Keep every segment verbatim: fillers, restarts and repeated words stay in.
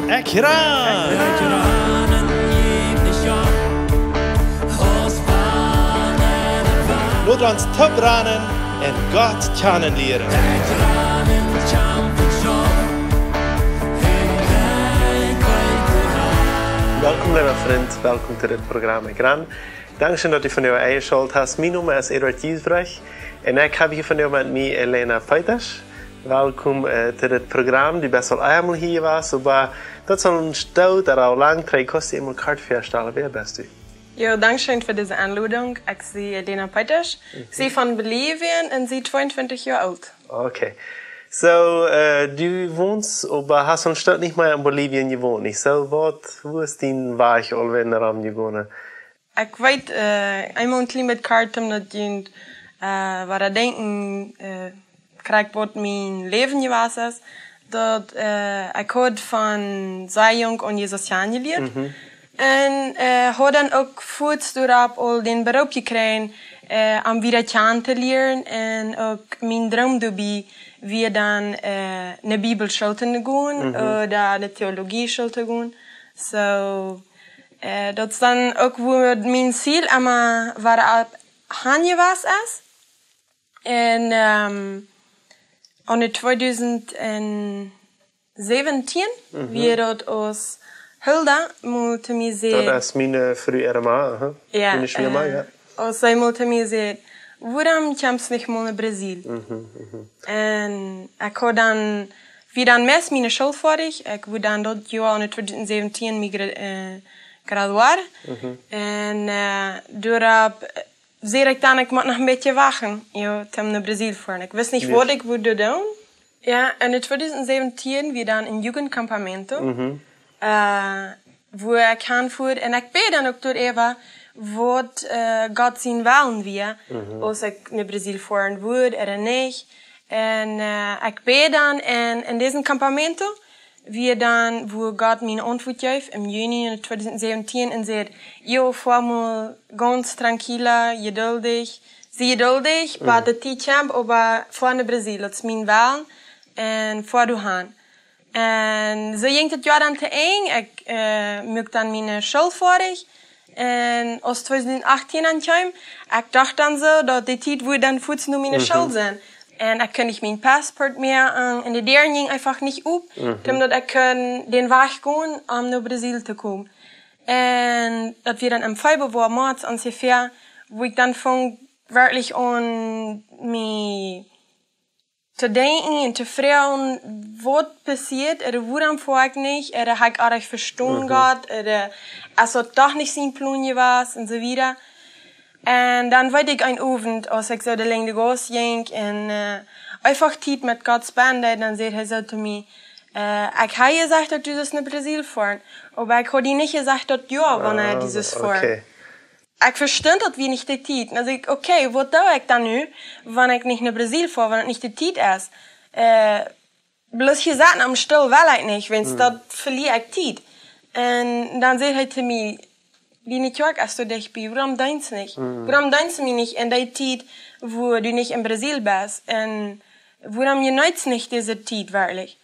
Ekj ran! Lot ons toop ranen un Gott kjanen lieren. Welkom, leewa Frint, welkom to dit Program Ekj ran. Dankscheen, daut du vondoag enjeschalt hast. Mien Nomen es Eduard Giesbrecht un ekj hab hia vondoag met mie Elena Peetasch. Welkom to dit Program. Du best aul eemol hia jewast, oba daut es aul een Stoot, daut es aul lang trigj. Kaust du die eemol kort väastalen, wäa best du? Jo, dankscheen fa dise Enlodunk. Ekj sie Elena Peetasch. Ekj sie von Bolivien un sie tweeuntwintich Joa oolt. Okay. Soo, du wonst, oba hast een Stoot nich mea en Bolivien jewont, nich soo? Waut, woo es dien Wajch aul wada rom jegonen? Ekj weet, eemol een kjlien bät kort, om daut junt wada denkjen, krakjt waut mien Läwen jewast es, daut ekj haud von sea junk aun Jesus kjanen jelieet. Un haud dan uk fuaz doaropp aul dän Beroop jekjräajen, am wieda kjanen to lieren. Un uk mien Droom doabie wia dan ne Bibelschool to gonen ooda ne Teologieschool to gonen. Soo, daut es dan uk wua mien Ziel emma wada opp han jewast es. Un aun de tweedusent säwentien wia daut aus Hilda mol to mie säd, daut es miene Fru äare Ma, aha. Jo, miene Schwiegerma, jo. Aus see mol to mie säd: "Wuarom kjemst nich mol no Brasil?" Un ekj haud dan, wia dan meist miene School foadich. Ekj wull dan daut Joa aun de tweedusent säwentien mie gra-, graduieren. Un doaropp säd ekj dan, ekj mott noch een bät wachten, jo, toom no Brasil foaren. Ekj wist nich waut ekj wull doonen. Jo, un de tweedusent säwentien wia dan een Jugendcampamento, wua ekj han foa, un ekj bäd dan uk doaräwa, waut Gott sien Wellen wia, aus ekj no Brasil foaren wudd ooda nich. Un ekj bäd dan, un en disen campamento wia dan, wua Gott mie ne Auntwuat jeef em Juni tweedusent säwentien un säd: "Jo, foa mol gaunz tranquila, jeduldich. Sie jeduldich, bat de Tiet kjemt, oba foa no Brasil, daut es mien Wellen, un foa doahan." Un soo jinkj daut Joa dan to Enj. Ekj muak dan miene School foadich. Un aus tweedusent achttieen aunkjeem, ekj docht dan soo, daut de Tiet wudd dan fuaz no miene School sennen. Un ekj kunn nich mien Passport moaken, un de Däaren jinjen eefach nich op, toom daut ekj kunn dän Wajch gonen, om no Brasil to komen. Un daut wia dan em Februoa, Moaz onjefäa, wua ekj dan funk werkjlich aun mie to denkjen un to froagen, waut passieet, ooda wuarom foa ekj nich, ooda hab ekj orrajcht vestonen Gott, ooda es daut doch nich sien Plon jewast, un soo wieda. Un dan weet ekj, een Owent, aus ekj soo de Lenj de Gauss jinkj un eefach Tiet met Gott spend, dan säd hee soo to mie: "Ekj hab jesajcht, daut du sust no Brasil foaren, oba ekj hab die nich jesajcht, daut Joa, wanea du sust foaren." Ekj vestunt daut wia nich de Tiet. Un dan säd ekj: "Okay, waut doo ekj dan nu, wan ekj nich no Brasil foa, wan et nich de Tiet es? Bloos hia sitten aum Stool well ekj nich, wiels dan velia ekj Tiet." Un dan säd hee to mie: "Diene Kjoakj es soo dicht bie, wuarom deenst nich? Wuarom deenst du mie nich en dee Tiet, wua du nich en Brasil best? Un wuarom jeneetst nich dise Tiet werkjlich?"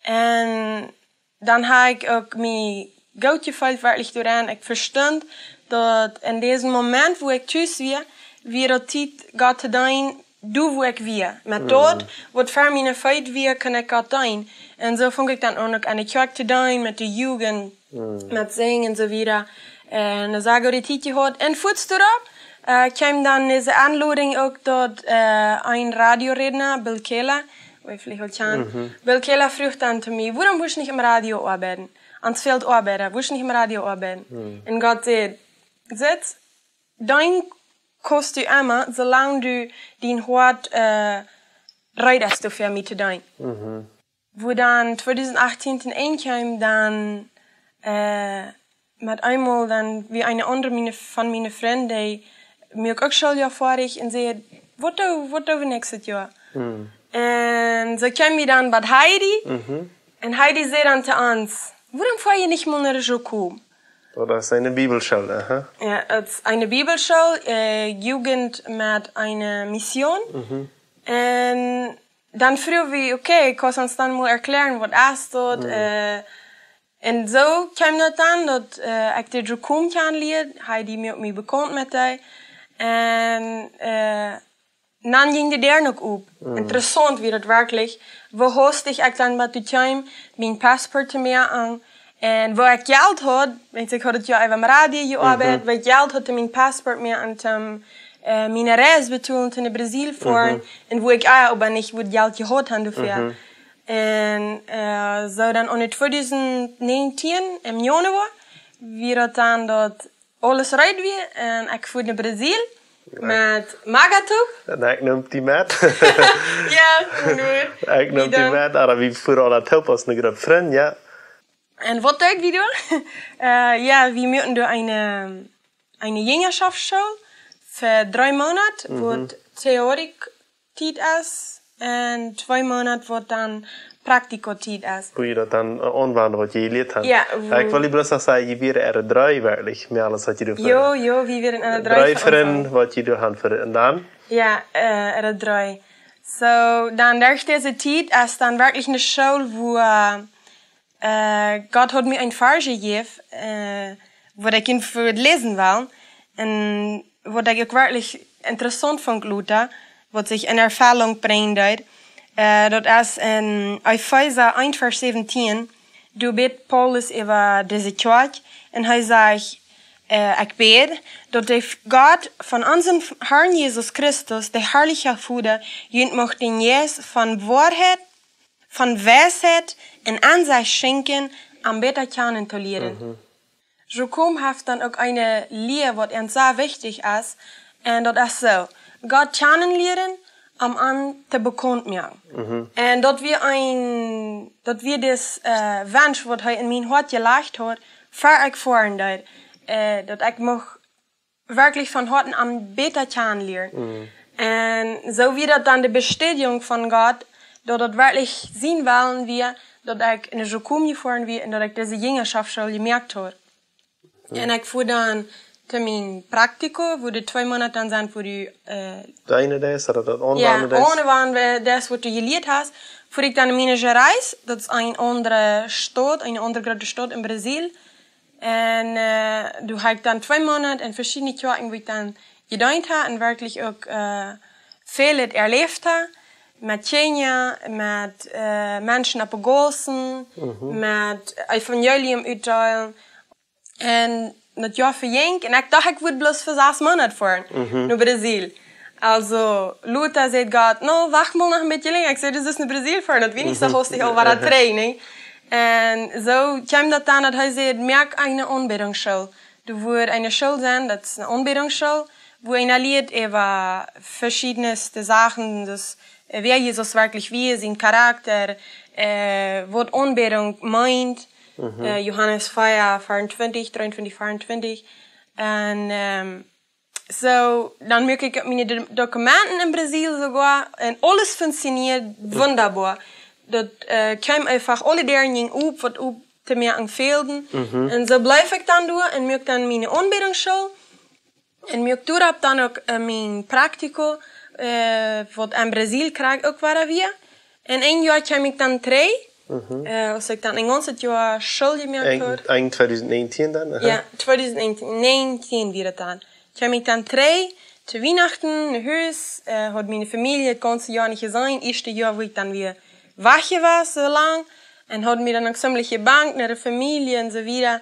Un dan hab ekj uk mie goot jefeelt, werkjlich doaraun. Ekj vestunt, daut en disen Moment, wua ekj tus wia, wia daut Tiet, Gott to deenen, doa wua ekj wia. Met daut, waut ver miene Feet wia, kunn ekj Gott deenen. Un soo funk ekj dan aun, uk enne Kjoakj to deenen, met de Jugend, met sinjen un soo wieda. Un dan soo goot de Tiet jehaut. Un fuaz doaropp kjeem dan dise Enlodunk uk, daut een Radiorädna, Bill Kehler, woo veleicht aul kjanen, Bill Kehler fruach dan to mie: "Wuarom wurscht nich em Radio oabeiden? Ons fält Oabeida, wurscht nich em Radio oabeiden?" Un Gott säd: "Sitst, deenen kaust du emma, soo lang du dien Hoat reed es, doafäa mie to deenen." Wua dan tweedusent achttieen to Enj kjeem, dan met eemol dan wia eene aundre miene, von miene Frind, dee muak uk Schooljoa foadich un säd: "Waut doo, waut doo wie näakjstet Joa?" Un soo kjeemen wie dan bie Heidi. Un Heidi säd dan to ons: "Wuarom foa jie nich mol no de School?" Daut es eene Bibelschool, aha. Jo, et es eene Bibelschool, Jugend met eene Mission. Un dan fruagen wie: "Okay, kaust ons dan mol erklären, waut es daut?" Un soo kjeem daut dan, daut, äh, ekj dän Jacome kjanen lieed, hee deed mie uk bekaunt met dee. Un, äh, dan jinkj de Däa uk op. Interessaunt wia daut werkjlich, woo haustich ekj dan bat doa kjeem, mien Passport to moaken. Un woo ekj Jelt haud, wiels ekj haud daut jo äwa em Radio jeoabeit, woo ekj Jelt haud, om mien Passport to moaken, om, äh, miene Reis to betolen, no Brasil foaren. Un woo ekj, ah, oba nich, woo Jelt jehaut haud doafäa. Un, äh, soo dan aune tweedusent näajentieen, em Januoa, wia daut dan daut aules reed wia un ekj foa no Brasil met Maga toop. Un ekj neem die met. Jo, goot. Ekj neem die met, oba wie foaren aula toop aus eene Grupp Frind, jo. Un waut deed wie doa? Äh, jo, wie musten doa eene, eene Jinjaschoftsschool fa dree Moonat, waut Theorie Tiet es, un twee Moonat waut dan Praktiko Tiet es. Woo jie daut dan, äh, aunwenden, waut jie jelieet haben. Jo, woo ekj well bloos noch sajen, jie wieren R dree werkjlich, met aules waut jie doa Jo, jo, wie wieren R dree. Dree Frind, waut jie doa haben fa, un dan? Jo, äh, R dree. Soo, dan derch dise Tiet es dan werkjlich eene School, woo, äh, äh, Gott haud mie een Varsch jejäft, äh, waut ekj junt väa läsen well. Un waut ekj uk werkjlich interessaunt funk, lota, waut sikj en Erfellunk brinjen deed. Äh, daut es en Efeesa eent Varsch säwentieen, doa bät Paulus äwa dise Kjoakj. Un hee sajcht, äh, ekj bäd, daut de Gott von onsen Harn Jesus Christus, de harlicha Voda, junt mucht dän Jeist von Woarheit von Weisheit un Ensecht schenkjen, am bäta kjanen to lieren. Mhm. Soo kjemt hee dan uk eene Lia, waut ons sea wichtich es, un daut es soo: Gott kjanen lieren, om am to bekaunt moaken. Mhm. Un daut wia een, daut wia dis, äh, Wunsch, waut hee en mien Hoat jelajcht haud, ver ekj foaren deed, äh, daut ekj mucht werkjlich von Hoaten am bäta kjanen lieren. Mhm. Un soo wia daut dan de Bestätigung von Gott, daut daut werkjlich sien Wellen wia, daut ekj no Soo kome jefoaren wia un daut ekj dise Jinjaschoftsschool jemoakt haud. Mhm. Un ekj foa dan to mien Praktiko, wua de twee Moonat dan sent, wua du, äh, Deenen deist, ooda daut Jo, aunwenden deist. Aunwenden deist, waut du jelieet hast, foa ekj dan no miene Reis, daut es eene aundre Staut, eene aundre groote Staut en Brasil. Un, äh, doa hab ekj dan twee Moonat en veschiedne Kjoakjen, wua ekj dan jedeent hab un werkjlich uk, äh, väl erläft hab. Met Kjinja, met, äh, Menschen opp de Gaussen, Mhm. met Evangelium utdeelen. Un daut Joa vejinkj un ekj docht, ekj wudd bloos fa sas Moonat foaren, Mhm. no Brasil. Aulsoo, lota säd Gott: "No, wacht mol noch een bät lenja." Ekj säd: "Du sust no Brasil foaren, daut wia nich soo Mhm. haustich aul wada Mhm. trigj, nä?" Un soo kjeem daut dan, daut hee säd: "Moak eene Aunbädungsschool." Doa woat eene School sennen, daut es eene Aunbädungsschool, wua eena lieet äwa veschiedne Sachen, daut, äh, wäa Jesus werkjlich wia, sien Charakta, äh, waut Aunbädunk meent, Mhm. äh, Johanes vea, veeauntwintich, dreeuntwintich, veeauntwintich. Un, ähm, soo, dan muak ekj miene Do-, Dokumenten en Brasil soogoa un aules funkjsionead Mhm. wundaboa. Daut, äh, kjeem eefach, aule Däaren jinjen op, waut op to moaken fälden. Mhm. Un soo bleef ekj dan doa un muak dan miene Aunbädungsschool. Un muak doaropp dan uk, äh, mien Praktiko, äh, waut en Brasil krakjt uk wada wia. Un een Joa kjeem ekj dan trigj, Mhm. äh, aus ekj dan een gaunzet Joa School jemoakt Een, haud. een tweedusent näajentieen dan? Aha. Jo, tweedusent näajentieen, näajentieen wia daut dan. Kjeem ekj dan trigj to Wienachten no Hus, äh, haud miene Famielje daut gaunze Joa nich jeseenen. Ieeschte Joa, wua ekj dan wia wajch jewast, soo lang. Un haud mie dan uk zimlich jebangt no de Famielje un soo wieda.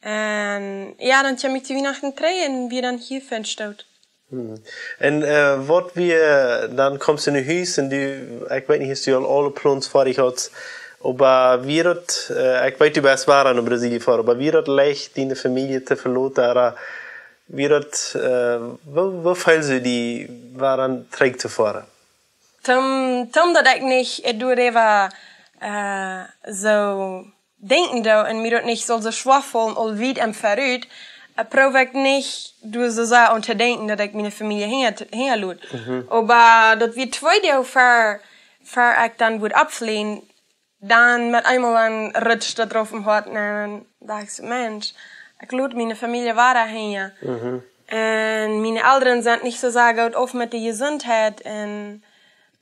Un jo, dan kjeem ekj to Wienachten trigj un wia dan hia fa een Stoot. Hm. Un, äh, waut wia, dan kjeemst du no Hus un du, ekj weet nich, aus du aul aule Plons foadich haudst, oba wia daut, äh, ekj weet, du best wada no Brasilien jefoaren, oba wia daut leicht, diene Famielje to veloten, ooda wia daut, äh, woo, woo feeldst du die, wada trigj to foaren? Toom, toom daut ekj nich, äh, doaräwa, äh, soo denkjen doo un mie daut nich sull soo schwoa faulen, aul wiet em Verut, äh, proow ekj nich doa soo sea aun to denkjen, daut ekj miene Famielje hinja, hinjalot. Mhm. Oba daut wia twee Doag ver, ver ekj dan wudd oppfleajen, dan met eemol dan rutscht daut opp em Hoat un dan docht ekj soo: "Mensch, ekj lot miene Famielje wada hinja." Mhm. Un miene Elren sent nich soo sea goot auf met de Jesuntheit un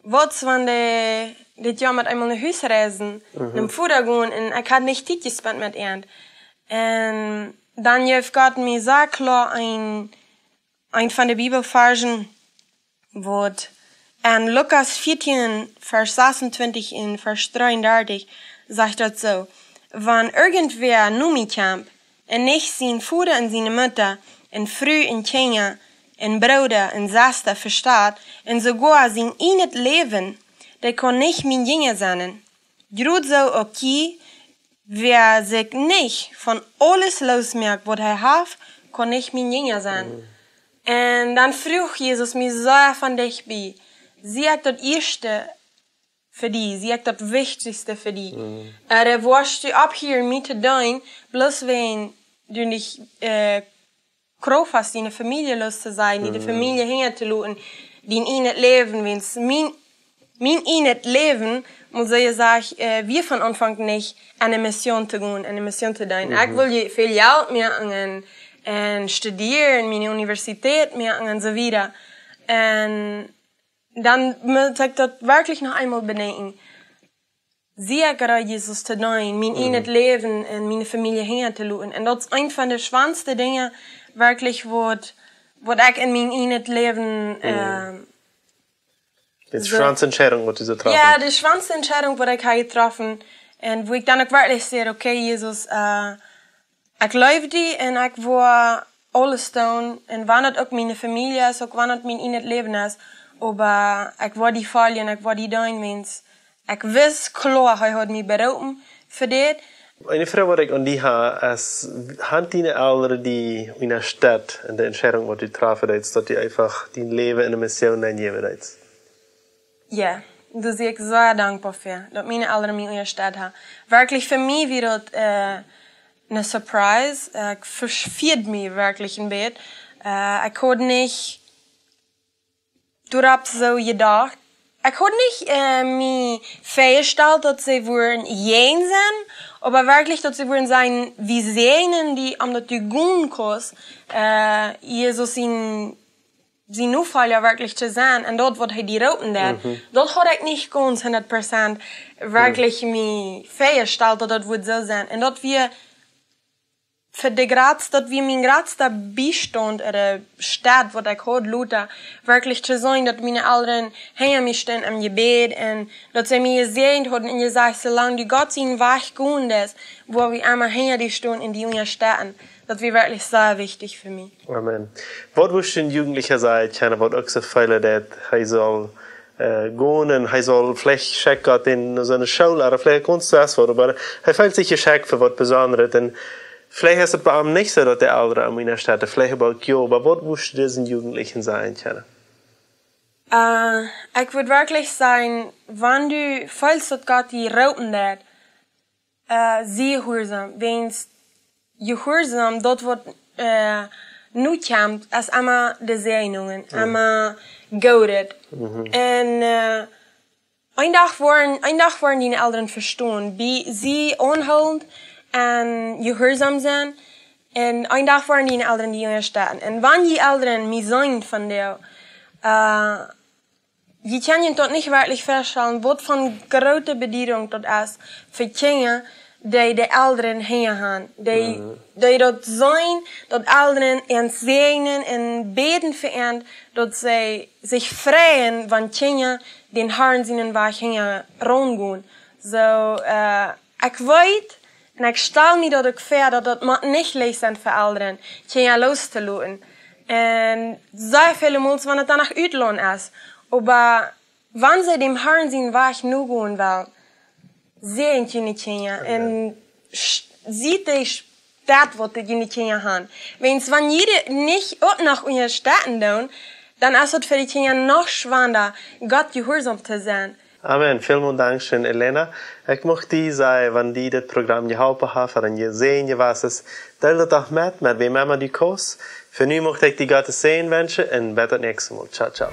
waut, wan dee dit Joa met eemol no Hus reisen, mhm, nom Voda gonen, un ekj haud nich Tiet jespent met an. Un dan jeef Gott mie sea kloa een, een von de Bibelvarschen, waut en Lukas vieetieen, Varsch sasuntwintich un Varsch dreeundartich sajcht daut soo: Wan irjentwäa no mie kjemt un nich sien Voda un siene Mutta un Fru un Kjinja un Brooda un Sesta vestat un soogoa sien ieejnet Läwen, dee kaun nich mien Jinja sennen. Jrod soo uk jie, wäa sikj nich von aules loosmoakt, waut hee haft, kaun nich mien Jinja sennen. Mhm. Un dan fruach Jesus mie sea von dicht bie: Sie ekj daut ieeschte fa die? Sie ekj daut wichtichste fa die? Mhm. Ooda woascht du opphieren mie to deenen, bloos wäajen du nich, äh, Krauft hast, diene Famielje loos to sajen, diene, mhm, Famielje hinja to loten, dien ieejnet Läwen, wiels mien, mien ieejnet Läwen, mott ekj sajen, äh, wia von Aunfank nich aun eene Mission to gonen, aune Mission to deenen. Mhm. Ekj wull je väl Jelt moaken un, un studieren, miene Universität moaken un soo wieda. Un dan mott ekj daut werkjlich noch eemol bedenkjen. Sie ekj reed, Jesus to deenen, mien, mhm, ieejnet Läwen un miene Famielje hinja to loten? Un daut es eent von de schwoaste Dinja, werkjlich, waut, waut ekj en mien ieejnet Läwen, mhm, äh, de, soo, schwoaste Entscheidunk, waut du soo, jo, de schwoaste Entscheidunk, waut ekj hab jetroffen. Un wua ekj dan uk werkjlich säd: Okay, Jesus, äh, ekj leew die un ekj woa aules doonen, un wan daut uk miene Famielje es, uk wan daut mien ieejnet Läwen es, oba ekj woa die foljen, ekj woa die deenen, wiels ekj wist kloa, hee haud mie beroopen fa dit. Eene Froag, waut ekj aun die hab, es: Haben diene Elren die unjastett en de Entscheidunk, waut du jetroffen hast, daut du eefach dien Läwen en eene Mission nenjäwen deist? Jo, doa sie ekj sea dankboa fa, daut miene Elren mie unjastett haben. Werkjlich, fa mie wia daut, äh, eene Surprise. Äh, ekj vesch-, fieed mie werkjlich een bät. Äh, ekj haud nich doaropp soo jedocht. Ekj haud nich, äh, mie väajestalt, daut see wudden jäajen sennen, oba werkjlich, daut see wudden sajen: Wie säajnen die, om daut du gonen kaust, äh, Jesus sien, sien Nofolja werkjlich to sennen, un daut, waut hee die roopen deed. Mhm. Daut haud ekj nich gaunz hundat Prozent werkjlich, mhm, mie väajestalt, daut daut wudd soo sennen. Un daut wia fa de jratste, daut wia mien jratsta Biestaunt, ooda Staut, waut ekj haud, lota, werkjlich to seenen, daut miene Elren hinja mie stunden em Jebäd un daut see mie jesäajent hauden un jesajcht: Soo lang du Gott sienen Wajch gonen deist, woa wie emma hinja die stonen un die unjastetten. Daut wia werkjlich sea wichtich fa mie. Amen. Waut wurscht du een Jugentlicha sajen kjennen, waut uk soo feelen deit, hee saul, äh, gonen un hee saul veleicht, schekjt Gott dän no soone School, ooda veleicht kunst du daut waut, oba hee feelt sikj jeschekjt fa waut Besondret. Un veleicht es et bie am nich soo, daut de Elren am unjastetten, veleicht oba uk jo, oba waut wurscht du disen Jugentlichen sajen kjennen? Äh, ekj wudd werkjlich sajen, wan du feelst, daut Gott die roopen deit, äh, sie jehuarsom, wiels jehuarsom, daut waut, äh, nu kjemt, es emma de Säajnungen, mhm, emma Goodet. Mhm. Un, äh, een Dach woaren, een Dach woaren diene Elren vestonen, bie, sie aunhoolent un jehuarsom sennen, un een Dach woaren diene Elren die unjastetten. Un wan jie Elren mie seenen vondoag, äh, jie kjennen daut nich werkjlich faststalen, waut fa groote Bediedunk daut es fa Kjinja, dee de Elren hinja haben, dee, mhm, dee daut seenen, daut Elren an säajnen un bäden fa an, daut see sikj freien, wan Kjinja dän Harn sienen Wajch hinjaraun gonen. Soo, äh, ekj weet, un ekj stal mie daut uk väa, daut daut mott nich leicht sennen fa Elren, Kjinja loos to loten. Un sea väle Mol, wan et dan noch Utlaund es. Oba wan see däm Harn sienen Wajch nogonen wellen, säajent june Kjinja. Amen. Un sch-, siet dee sch-, daut, waut june Kjinja haben. Wiels wan jie dee nich uk noch unjastetten doonen, dan es et fa de Kjinja noch schwanda, Gott jehuarsom to sennen. Amen. Välmol dankscheen, Elena. Ekj mucht die sajen, wan die dit Program jeholpen haft, ooda een Säajen jewast es, deel daut doch met, met wäm emma du kaust. Fa nu mucht ekj die Gott sienen Säajen wenschen un bat daut näakjste Mol. Ciao, ciao.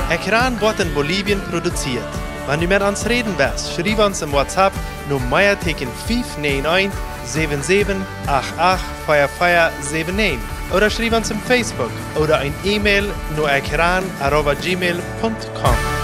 Ekjran woat en Bolivien produzieet. Wan du met ons räden west, schriew ons em WhatsApp no mea Tieekjen fief näajen eent, säwen säwen, acht acht, vea vea säwen näajen, ooda schriew ons em Facebook ooda een E-Mail no ekjran arroba gmail punkt com.